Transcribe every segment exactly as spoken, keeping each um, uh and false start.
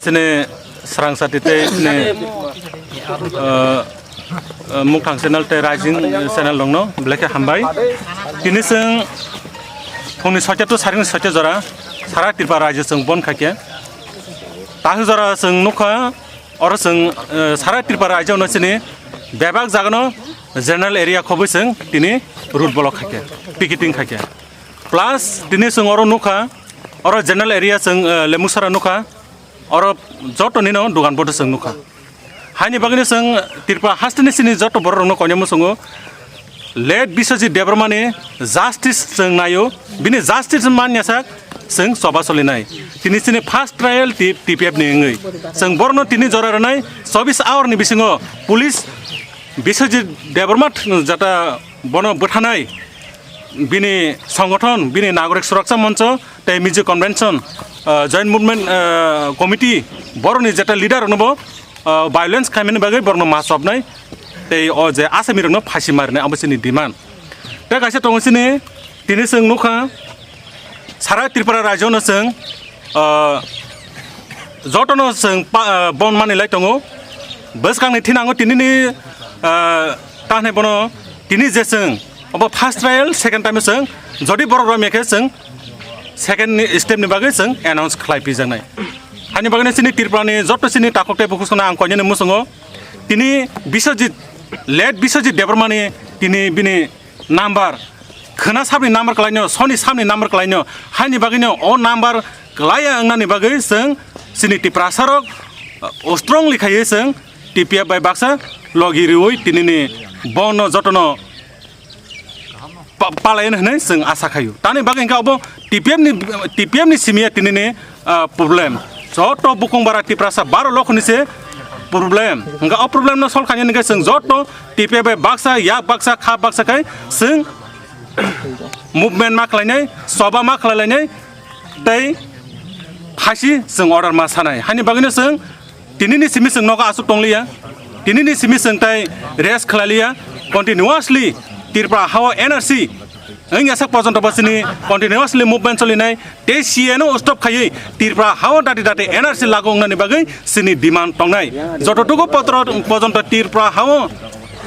Chini srangsa tite chini, uh, uh, Mukthang channel tei Rising channel rokno belai khe hambai. Tini chwng phungni soita to saringni soita jora sara Tripura rajyo chwng bon khaikhe. Takhuk jora chwng nukha, oro chwng, uh, sara Tripura rajyo no chini bebak jagano general area khobwi chwng tini road block khaikhe, picketing khaikhe. Plus tini chwng oro nukha, oro general area chwng, uh, Lemusara nukha. Oro joto nino dugan bodo chwng nukha. Haini bagwino chwng Tripura hasteni sini joto borok rokno koinai muchungo late Biswajit Debbarmani justice chwng naio, bini justice manya sak chwng choba solinai. Tini sini first trial T-, T P F ni wngwi. Chwng borokno tini jora rwnai chobbish hour ni bisingo police Biswajit Debbarma th-, jata bono bwthanai bini songothon, bini Nagorik Suraksa Moncho, tei Mizo Convention, ah, Joint Movement, ah, Committee, borokni jeta leader rokno bo, ah, violence khaimani bagwi borokno ma chopnai, tei o je asami rokno phasi marinai, abo chini demand. Tei kaisa tongo chini, tini chwng nukha, sara Tripura rajyo no chwng, ah, jotono chwng pa-, ah, bon manwi lai tongo. Bwskangni thinango tinini, ah, ta hwnwi bono tini je chwng obo first trial, second time chwng jodi borok romya khe chwng second ni step ni bagwi chwng announce khlai pijaknai. Hani bagwi chini Tripura ni joto chini takhuk tei bukhuk songno ang koinani muchungo tini Biswajit, late Biswajit Debbarmani tini bini number, khwna sabni number kwlaino, soni sabni number kwlaino, haini bagwino o number kwlaiya wngnani bagwi chwng chini Tiprasarok, uh, strongly khaiwi chwng T P F bai baksa logi riwi tinini bono jotono pa-, palayan hwnwi chwng asa khaio. Tani bagwi hwnkhe obo T P F ni, T P F ni simiya tinini ah, problem. Joto bukung bara Tiprasa baro lokho ni se problem. Hwnkhe o problem no solve khaina hwnkhe chwng joto T P F bai baksa, yak baksa, kha baksa khai chwng movement ma khlainai, soba ma khlailainai, tei phasi chwng order ma sanai. Hani bagwino chwng tinini simi chwng nogo aswk tongliya. Tinini simi chwng tai rest khlailiya. Continuously Tripura hao N R C wngya sak porjonto bo chini continuously movement solinai. Tei C A no stop khaiwi Tripura hao dati dati N R C lagu wngnani bagwi chini demand tongnai. Jototuku potro porjonto Tripura hao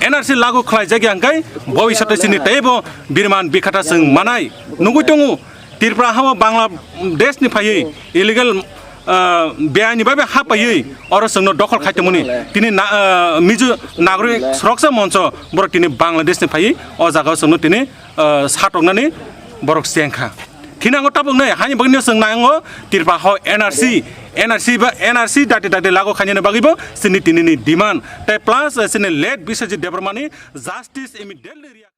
N R C lagu khlaijakya hwnkhe bobisyoto chini teibo birman bikhata chwng manai. Nugwi tongo Tripura hao Bangladesh ni phaiwi illegal, ah, beaini bai bai ha paiwi oro chwngno dokhol khai tongmani. Tini na, ah, Mizo Nagorik Suraksa Moncho borok tini Bangladesh ni phaiwi o jaga o chwngno tini, ah, satoknani borok chengkha. Thinango tabuknai, hani bagwino chwng nango Tripura hao N R C, N R C ba, N R C dati dati lagu khainani bagwibo chini tinini demand. Tei plus, eh, chini late Biswajit Debbarmani justice immediately.